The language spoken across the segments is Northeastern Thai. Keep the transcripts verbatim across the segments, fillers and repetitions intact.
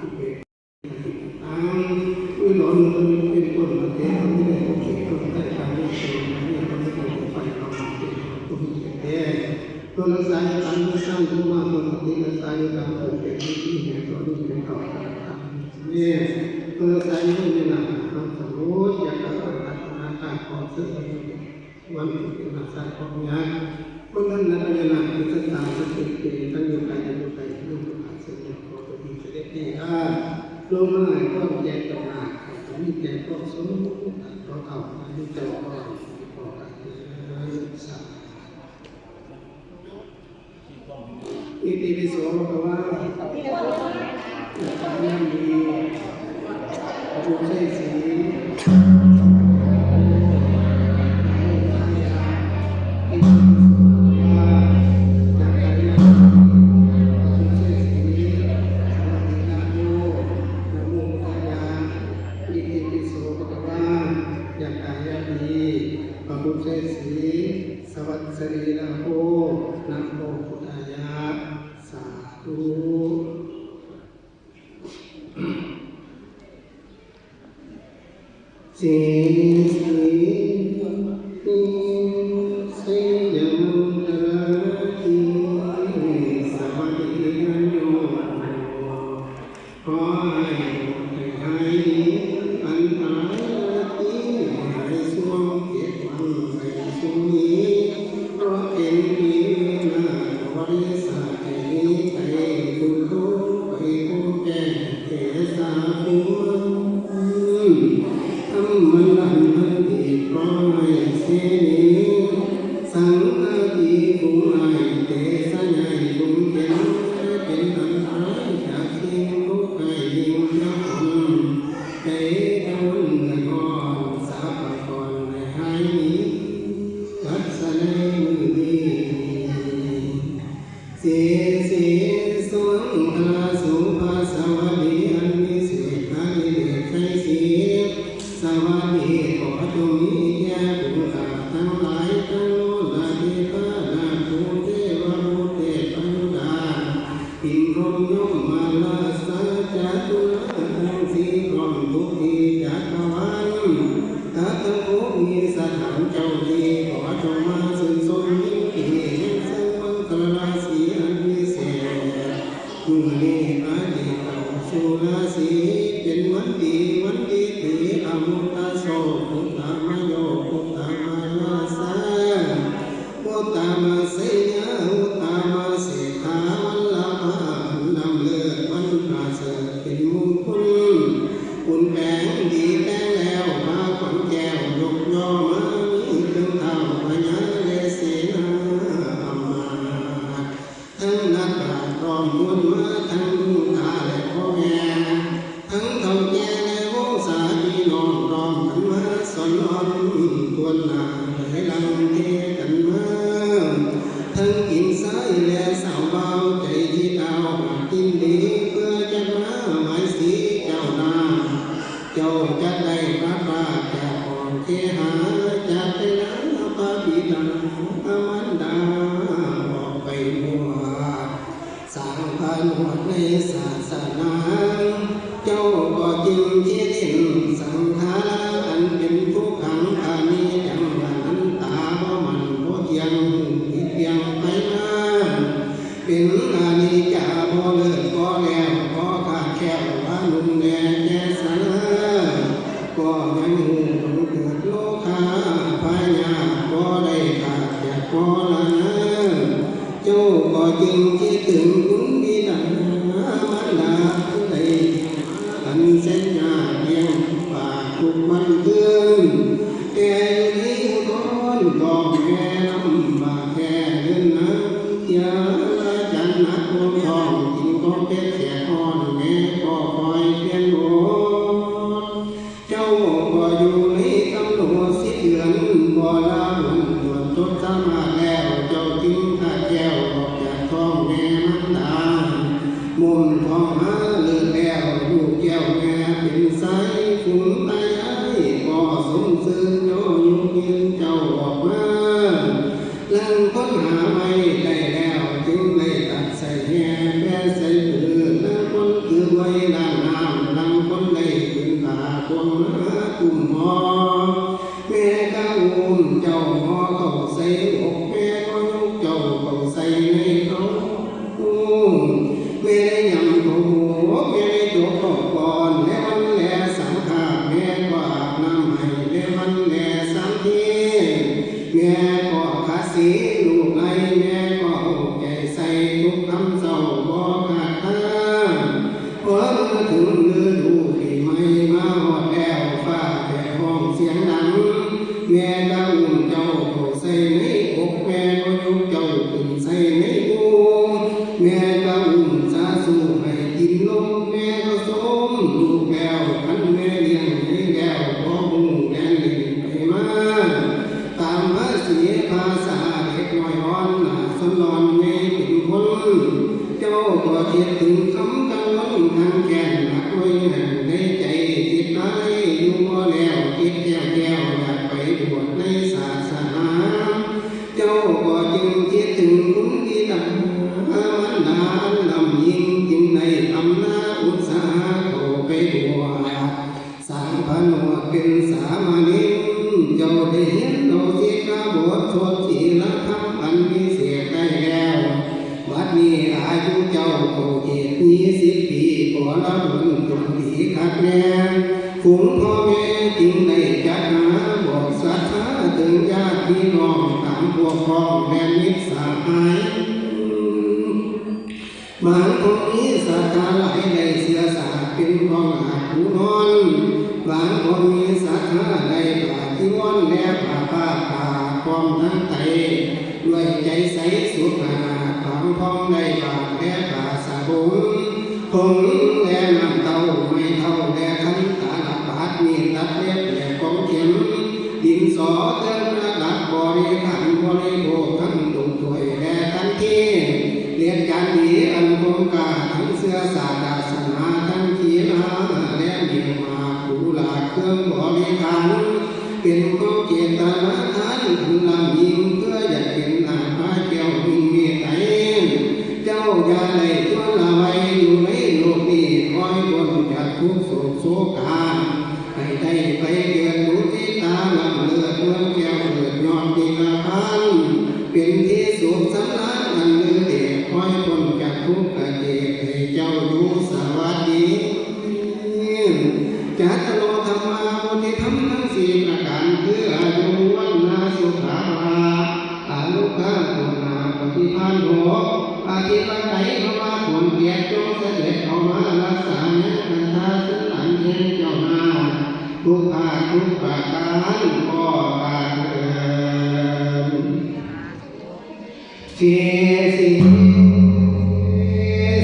ผู้เป็น อัง ด้วยหลอนมันเป็นต้นมาเทศน์ ไม่ได้ปกปิดต้นใต้การเรียกตัวนี้ ก็ไม่ได้ไปเอามาเป็นต้นแท้ๆ ตัวรักษาการไม่สร้างขึ้นมา ปกติรักษาการเกิดเป็นที่แห่งตัวนี้เป็นเก่า เนี่ย ตัวรักษาอยู่ในหลักธรรมสมมติ อยากจะเอาหลักธรรมะตามความเชื่อ วันที่เป็นมาสร้างของยักษ์ คนนั้นนะพญานาคคือสตาสติเต ทั้งอยู่ไกลทั้งอยู่ไกล ทั้งอยู่ไกล เสด็จขอตัวดีเสด็จดีอาลงมาให้ความแก่ต่อหน้า ให้มีแก่ความสมมุติ ต่อเท่าอายุเจ้าก่อน ขอการเจริญสาธุ อิติปิโสภะคะวะ ย่ำดี ผู้ใช้ศีล อิติปิโสภะคะวะ ย่ำดี ผู้ใช้ศีล สวัสดีนะโม นะโมพุทธายะ อิติปิโสภะคะวะ ย่ำดี พระผู้ใช้ศีล สวัสดีนะโม นะโมพุทธายะ สาธุ สีสีสีสยมังคลาสีสวัสดีนะโย ขอให้หายอันตรายที่หายช่วงเจ็ดวันในช่วงนี้ เพราะเป็นปีหน้าบริษัทนี้ไปคุณรู้ไปคงแก่เทสาภูมิทำมันลันมันดีเพราะให้เสนี สังฆาทิภูมิเตสะใหญ่บุญเป็น เป็นอันตรายจากสิ่งทุกข์ให้ยิ่งพระคุณ ใจเจ้าเงินอ่อนสาปกรในหายนี้ วัดสะในมือนี้ สีสีสวงคลาสุภาสวัสดีอันวิเศษพระนิเวศชัยศรี สวัสดีขอจงมีแก่ผู้ข้าทั้งหลายทั้งโลกาธิปานาภูเทวะภูเทพยุดา อินทรมยมมาราชาจตุราทั้งสี่พร้อมทุกที่จักรวาล ถ้าทั้งผู้มีสถานเจ้าที่ขอจงมาซึ่งทรงยิ่งดีแห่งซึ่งมังคลราศีอันวิเศษ มื้อนี้พระเอกเข้าสู่ราศีเป็นวันดีวันดีถืออมุตตะโส พุทธามโย พุทธามายาสา พุทธามาเสยา พุทธามาเศรษฐา วันละพาอันดำเลิศวันประเสริฐเป็นมงคล คุณแปงดีแปงแล้วพาขวัญแก้วยกย่อมามีเครื่องเท้าพญาและเสนาอามาตย์ ทั้งนักปราชญ์พร้อมมวลมา ทั้งลุงตาและพ่อแม่ ทั้งเฒ่าแก่ในวงศาพี่น้องพร้อมกันมาสอนล้อมทวนหน้าไหลหลังเทกันมา ทั้งกินทรายและสาวบ่าวใจที่ดาวกินดี เพื่อจะมาไหว้สีเจ้าหน้า เจ้าจะได้พระปาจากของเคหา จะไปลาพระบิดาพระมารดาออก สร้างผนวดในศาสนา เจ้าก็จึงคิดเห็นสังขารอันเป็นทุกขังอนิจจังอนัตตา บ่มั่นบ่เที่ยง ผิดเพี้ยงไปมา เป็นอนิจจา บ่เลิกบ่แล้ว บ่ขาดแคล้ว ว่านุ่มแน่แก่สา ก็ยังหูมันเกิดโลคาพยาธิ บ่ได้ขาดจากบ่ละนา เจ้าก็จึงคิดถึงคุณบิดามารดาผู้ใด อันแสนยากเลี้ยงปากทุกวันคืน แต่อยู่ในอุทรก็แม่ลำบากแท้เดินนาง เสียจันหนักลงท้อง กินของเผ็ดแสบร้อน แม่ก็คอยเปลี่ยนโอ เจ้าก็อยู่ในกำหนดสิบเดือน บ่ละวันตรวจจดสามารถแล้ว เจ้าจึงขาดแคล้วออกจากท้องแม่มารดา มุมท้องหาเลิกแล้ว ลูกแก้วแม่เป็นสาย ฝูงตายายก็สมซื่อ ย่อยุยืนเจ้าออกมา ลังคนหาไม่ได้แล้ว จึงได้ตัดใส่แห่แปรใส่ปืน ลังคนถือไว้ล้างน้ำ ลังคนได้ปืนผ่าควงมากุมหมอ แม่ก็อุ้มเจ้าหมอเข้าใส่อก แม่ก็ยกเจ้าเข้าใส่ในท้อง แม่ได้ยำเขาหมู แม่ได้จกเขาก่อน และวันแลสามคาบ แม่ก็อาบน้ำให้ และวันแลสามที แม่ก็ขัดสีลูกไห้ แม่ก็เอาใจใส่ทุกคำเศร้าบ่ขาดคา พอมาถึงฤดูปีใหม่มาฮอดแล้ว ฟ้าแผดฮ้องเสียงดัง แม่ก็อุ้มเจ้าเข้าใส่ในอก แม่ก็ยกเจ้าขึ้นใส่ในอุ้ม แม่ก็อุ้มสาสู่ให้กินนม แม่ก็สมลูกแล้ว คันแม่เลี้ยงให้แล้ว บ่ฮู้แล่นเล่นไปมา ตามภาษีภาษาเด็กน้อยอ่อน หน้าสนหลอนใหญ่เป็นคน เจ้าก็คิดถึงคำกังวลคันแค้น หนักไว้แน่นในใจ คิดหลายอยู่บ่แล้ว คิดแก้วแก้ว อยากไปบวชในศาสนา เจ้าก็จึงคิดถึงคุณบิดามารดาอันล้ำยิ่ง จึงได้ทำนาอุตสาหะเข้าไปบวช สร้างผนวดเป็นสามเณร เจ้าได้เรียนเอาสิกขาบทสวดศีลธรรมอันวิเศษได้แล้ว บัดนี้อายุเจ้าก็เจ็ดมีสิบปี ก็ละบุญจนดีคักแน่ ฝูงพ่อแม่จึงได้จัดหาบอกศรัทธาถึงญาติพี่น้อง ตามพวกพ้องและมิตรสหาย บางคนมีศรัทธาหลายได้เสื้อสาดเป็นของอาบหูนอน บางคนมีศรัทธาได้ผ้าจีวรและผ้าผ้าผ้าพร้อมทั้งไตร ด้วยใจใสสุดหาด บางพร้อมได้บาตรและผ้าสบง ผงและน้ำเต้า ไม้เท้าและขันตาลปัตร มีดตัดเล็บและของเข็ม ดินสอเครื่องประดับบริขารบริโภคทั้งตุถ้วยและขันที เหรียญจานดีอันคมค่าทั้งเสื้อสาดาสนาทั้งขีลาและมีหมากกุหลาบเครื่องบริขาร เป็นของเจตนาทานอันล้ำยิ่ง เพื่ออยากเป็นนาคาแก้วยิ่งมีไต เจ้าอย่าได้ชวนละไว้อยู่ในโลกนี้ คอยพ้นจากทุกข์โศกโศกา ให้ได้ไปเกิดสุคติตาล้ำเลิศเมืองแก้วเลิศยอดนิพพาน เป็นที่สุขสำราญอันลือเดช คอยพ้นจากทุกข์กะเจตให้เจ้าอยู่สวัสดี จัตตาโรธัมมา โพธิธรรมทั้งสี่ประการ คืออายุ วัณณะ สุขะ พละ อายุ กะ ปุณณะ ปฏิภาณ หก อธิปไตย พระบาท ผลเกียรติ จงเสด็จเข้ามารักษาในคันธาสนหลังแห่งเจ้าหน้า ทุกภาคทุกประการ ก็กราบเรียน สีสี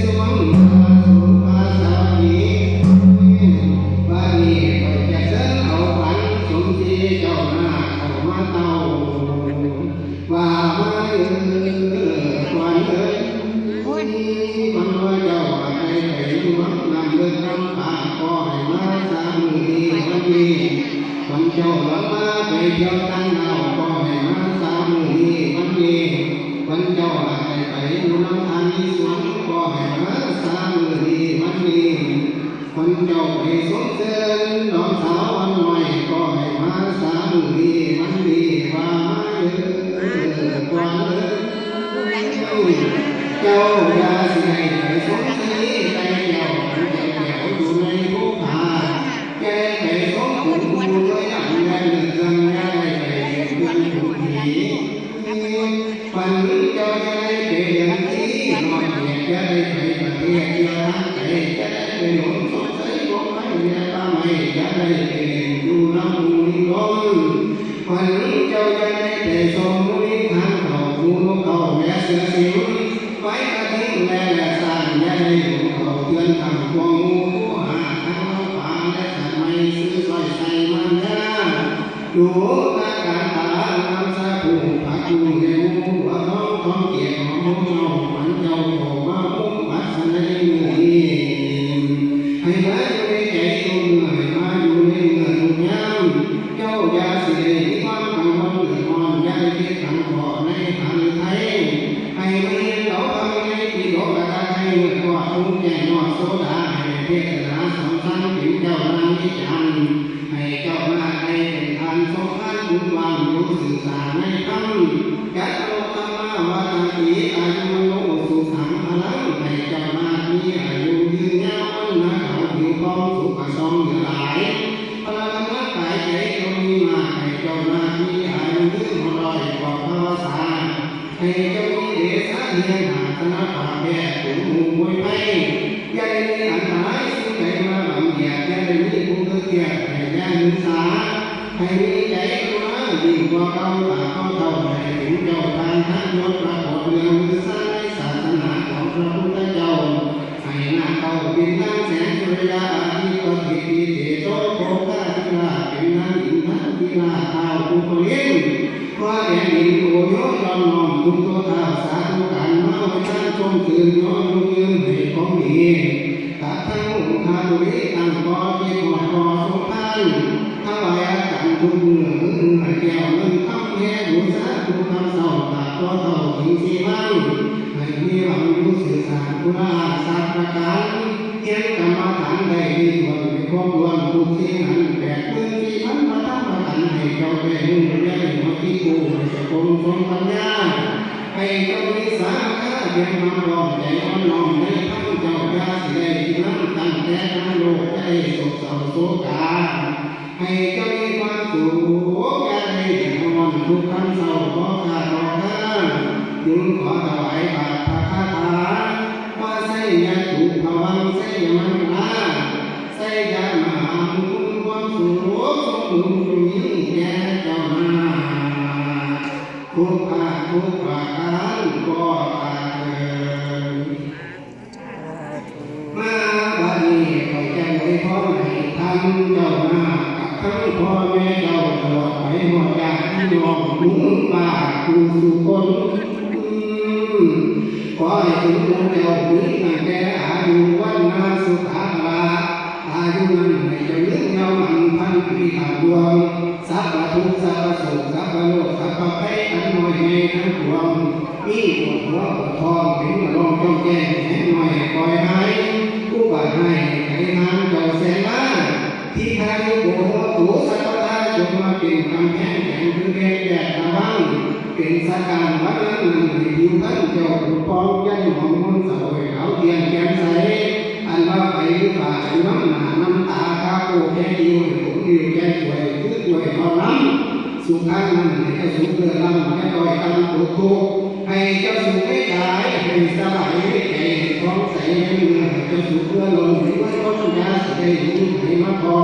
สุมังคลาสุภาสวัสดี บัดนี้ข้อยจะเชิญเอาขวัญสมศรีเจ้าหน้าเข้ามาเต้า ว่ามาเอิ้นขวัญเอ้ย มันว่าเจ้าได้ไปอยู่วังน้ำเลิกน้ำป่า ก็ให้มาสามมื้อนี้วันนี้ วันเจ้าหลวงมาไปเที่ยวตั้งเอา ก็ให้มาสามมื้อนี้วันนี้ วันเจ้าได้ไปอยู่น้ำทานที่สวน ก็ ให้มาสามื้อนี้วันนี้ วันเจ้าไปสมเชิญน้องสาววันน้อยก็ให้มาสามื้อนี้วันนี้ว่ามาเด้อก่อนเด้อ เจ้าอย่าสิให้ไปสมศรีไก่แก้ว อันแก้วอยู่ในภูผา อย่าได้ไปสมขุนหมู่ด้วยอันแม่นเรื่อง อย่าได้ไปเป็นเพื่อนผู้ผี ฝันเจ้าอย่าได้ไปเรียนที่นอกเขต อย่าได้ไปประเทศเที่ยวทางไกล อย่าได้ไปหลงสงสัยหลงไปเรียนป่าไม้ อย่าได้ไปเล่นอยู่น้ำหมู่ลิงลม ฝันเจ้าอย่าได้ไปสมหมู่ลิงทางเขาหมู่นกเขาและเสือสิง ไว้กระทิงและและสร้างอย่าได้หลงเขาเทือนคำพวงหมู่ผู้หาทั้งนกปลาและสัตว์ไม้ซื้อสร้อยใส่มันยา ดูตาการตาลำสาผู้ผักบุ้งในหมู่หัวทองทองเกียรติหอมหอมเงา ฝันเจ้าโผล่มาอุ้มปัสสนายมือนี้ ให้มาอยู่ในใจทุกเมื่อ ให้มาอยู่ในเมื่อทุกยาม เจ้าอย่าสิได้มีความกังวลเดือดร้อน อย่าได้คิดขังขอในหาหรือไทย ให้มาเรียนเอาธรรมในปิฎกกถาไทย เมื่อทอดทุกข์แก่ยอดโสดา ให้เทศนาสอนสร้างเป็นเจ้านางวิจารณ์ ให้เจ้านาคได้เป็นทานสมทานบุญวางอยู่ศึกษาในธรรม จัตโตธรรมาวัฒนติ อายุวโนสุขังพลัง ให้เจ้านาคมีอายุยืนยาว วันนาขาวผิวพองสุขสองเหลือหลาย พลังกำลังกายใจจงมีมาก ให้เจ้านาคมีอายุยืนร้อยกว่าพรรษา ให้เจ้ามีเดชะเฮียงหาชนะปราบแพ้ฝูงหมู่มวยไพ่ อย่าได้มีอันตรายสิ่งใดมาบังเบียด อย่าได้มีผู้เกิดเกียด ให้อย่าหืนสา ให้มีใจกรุณายิ่งกว่าเก่า ตราบเท่าเท่าให้ถึงเจ้าทานทานยศประโปรดเรื่องมือซ้ายศาสนาของพระพุทธเจ้า ให้นาคเต้าเป็นนางแสงสุริยาอาทิตย์ประสิทธิเตโชโภคาธิราชเป็นนางอินทาธิราชท้าวภูมิลิน ว่าแดนดินโอโยยอมน้อมคุณตัวท้าวสาธุการมาไว้ท่านชมตื่นย้อนลุกยืนให้ของดี ตัดทั้งองค์พระตุลีตั้งก่อที่ก่อนก่อสงทานถวายอาจารย์ทุกเมื่อมือเมื่อแก้วเงินคำแห่บูชาทุกคำเศร้าตราบต่อเท่าถึงสี่วัน ให้มีหวังอยู่สื่อสารคุณอาสักประการเพียงกรรมฐานได้ดีส่วนในครบล้วนทุกสิ่งนั้นแปดหมื่นสี่พันพระธรรมขันธ์ให้เจ้าได้มุ่งเรียนหัวที่กูให้สกงสมปัญญา ให้เจ้ามีสาขาเพียงมาพร้อมใจอ่อนน้อมในธรรมเจ้าอย่าสิได้ที่นั่งตั้งแต่ทั้งโลกได้โศกเศร้าโศกา ให้เจ้ามีความสุขอย่าได้เดือดร้อนทุกข์คำเศร้าขอข้าขอข้าจึงขอถวายบาตรพระคาถาว่าไสยะตุพวังไสยะมังคลาไสยะมหามงคลความสุขสมบูรณ์จงมีแก่เจ้านาค ทุกภาคทุกประการก็เถิด มาบัดนี้ข้อยจะอวยพรให้ท่านเจ้านาคกับทั้งพ่อแม่เจ้าตลอดไปฮอดญาติพี่น้องลุงป้าผู้สู่คน ขอให้ถึงหมู่เจ้ามีตั้งแต่อายุวันนาสุขาพละ อายุนั้นให้เจ้ายืนยาวมันพันปีตามดวง สัพพะทุกข์สัพพะโศกสัพพะโรคสัพพะภัยอันน้อยใหญ่ทั้งปวง มีปวดหัวปวดท้องเป็นกระรองจ้องแจ้งแหงน้อยปล่อยหาย อุบัติให้ไขหางเจ้าแสนมา ที่ทายุโกโหตุสัพพะทาจงมาเป็นกำแพงแข็งคือแดงแดดระวัง เป็นสะกานวันนั้นให้ผิวพรรณเจ้าผุดพองยันหอมมนต์สะโอยขาวเทียนแจ่มใส อันว่าไปหรือฝ่าอยู่น้ำหนาน้ำตาข้าโกแค่อิวให้ผมดิวแก้ป่วยคือป่วยทอน้ำสุขังนั้นให้เจ้าสุขเลิศล้ำแค่ต่อยตามตกทุกข์ให้เจ้าสุขให้กายให้สบายให้ใจให้ท้องใสให้เมือให้เจ้าสุขเพื่อลมให้เมื่อต้นยาสิได้รู้ให้มาพอ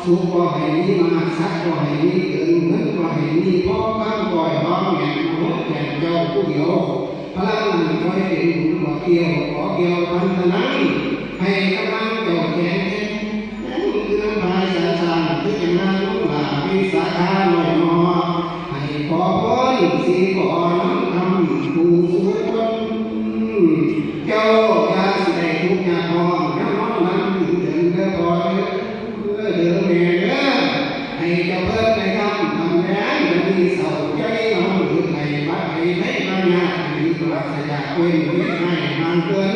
สุขก็ให้มีมาก สักก็ให้มีเกิน เงินก็ให้มีพอ คำก็ให้หอมแหนมโหดแหนเจ้าผู้เดียว พลังนั้นคอยเป็นบุญบ่เกี่ยว ขอเกี่ยวพันธนัง ให้กำลังเจ้าแข็งแรง แข็งเรือนภายสายสร้าง คืออย่างนั้นลูกหลานวิสาขาน้อยนอ ให้ขอพรสิขอน้ำคำผู้สุดคน เจ้าอย่าสิได้ทุกข์ยากร้อน น้ำนอนน้ำอยู่เดินเด้อพอเด้อ เด้อเด้อแม่เด้อ ให้เจ้าเพิ่นได้ทำทำแรง อย่ามีเศร้าใจนอนหรือไข้บาดไข้ไข้มายากหรือ สยาเว้นเฮ็ดให้ห่างเกิน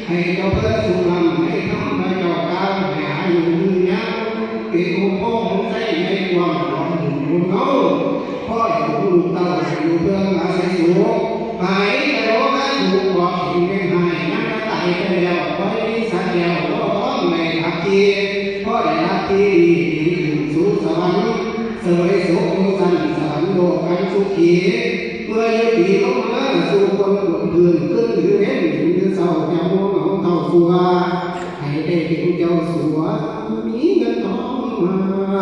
ให้เจ้าเพิ่นสุขลำในธรรมเจ้าก้าวให้อายุยืนยาว เป็นองค์พระองค์ไส้ในความหลวงหมู่บุญเฮา พ่ออยู่ลูกเต้าอยู่เพื่อนอาศัยสุข หายแต่โรคทุกข์บอกสิ่งเป็นหายยังตายไปแล้ว ไว้มีสัตว์แล้วก็พร้อมในทักทีพ่อได้ทักทีดีถึงสู่สวรรค์ เสวยสุขอยู่ชั้นสวรรค์โลกอันสุขี เมื่อยุติลงมาสู่คนบนพื้นขึ้นหรือเว้นหรือเศร้าจะม่วงของเท่าสัว ให้ได้เป็นเจ้าสัว มีเงินทองม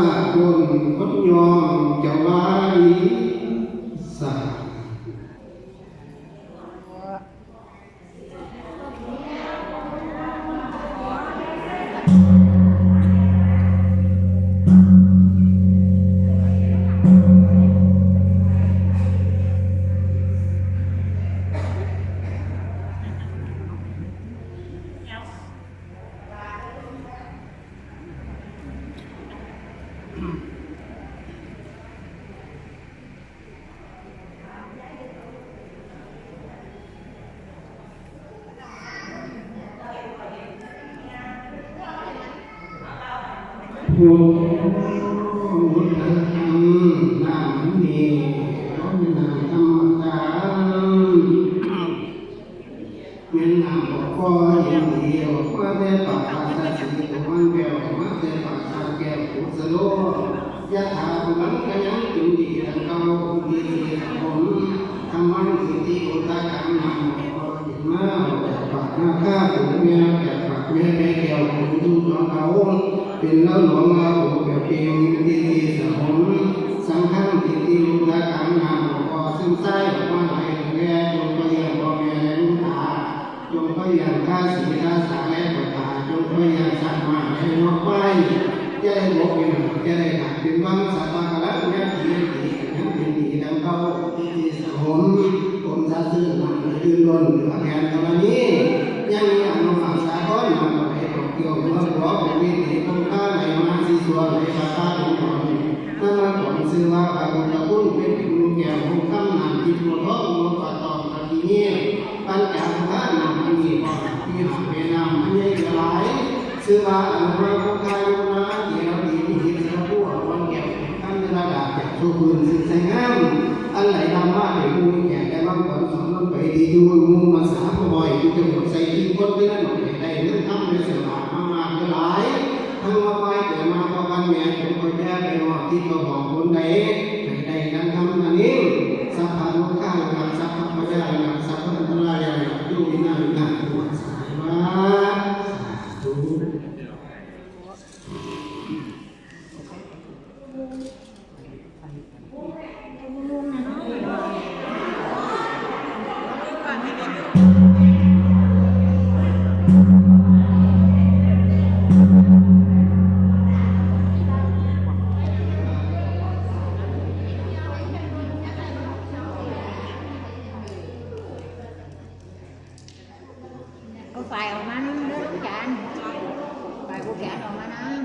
ากล้นคนยอมเจ้าว่าดี สาธุพุทธังพุทธัง น้ำนี่บ่แม่นน้ำธรรมดา แม่นน้ำบ่พอยินดี ออกมาแต่ปากราชสีห์ ตัวมันแก้ว ออกมาแต่ปากสร้างแก้วกุสโล ยะถาภูรังคยัง เป็นดีดังเก่า องค์ที่สี่ครับผม ธัมมังสิทธิอุตตะกัง น้ำบ่พอยินมา ออกจากปากนาคา ตัวแม่ จากปากแม่ แม่แก้ว ผู้อยู่จอมเขา เป็นเล่าหลวงเล่าผู้แบบเพียง เป็นที่สี่สหม สังฆังสิทธิอุตตะกัง น้ำบ่พอ ซึ่งไส้ออกมาให้แก่ จงไปยังพ่อแม่และลุงตา จงไปยังทาสีทาสาและประทา จงไปยังสัตว์มาและนกไฟ จะได้บกเป็นหาง จะได้หักเป็นวัง สัพพะกะละยังดียังดียังเป็นดีดังเขาที่ที่สหม ผมสะซื่อหนังในยืนล้นเหนือแผ่นธรณี ยังมีอนุภาพสาครนำไปของเกี่ยวเมืองหัวผมมีตีคงค่าไหลมาสีสัวไหลปาตาหลวงก่อน นั่นมาก่อนชื่อว่าพระพุทธคุณเป็นผู้แก้วหงส์คำนามทิพย์บัวทองนกปะตองตะกี้นี้ ปัญจาสุภาพนามอันนี้ก็ที่หาแม่น้ำอันใหญ่หลาย ชื่อว่าอนุภาพคงคายุนาเดียวดีมีหินสระบัววันแก้วคำเวลาดาบจากโชคบุญซึ่งใส่งาม อันไหลนำมาเป็นผู้แก่และมังกรสองลงไปที่ดูมูมาสามบ่อยที่จะหมดใส่กินคนที่นั่นหน่อยได้เรื่องทำในสนามมามากหลาย ทั้งว่าไปเกิดมาพอกันแม่จงคอยแก้ไปหอดที่ตัวหอมคนใด ให้ได้ดังคำอันนี้ สัพพะโลการะดับ สัพพะพยาระดับ สัพพะอันตรายระดับ อยู่ในนั้นนะปวดสายว่า สาธุ เอาฝ่ายออกมานั่งเด้อลูกจาน ฝ่ายผู้แขนออกมานั่ง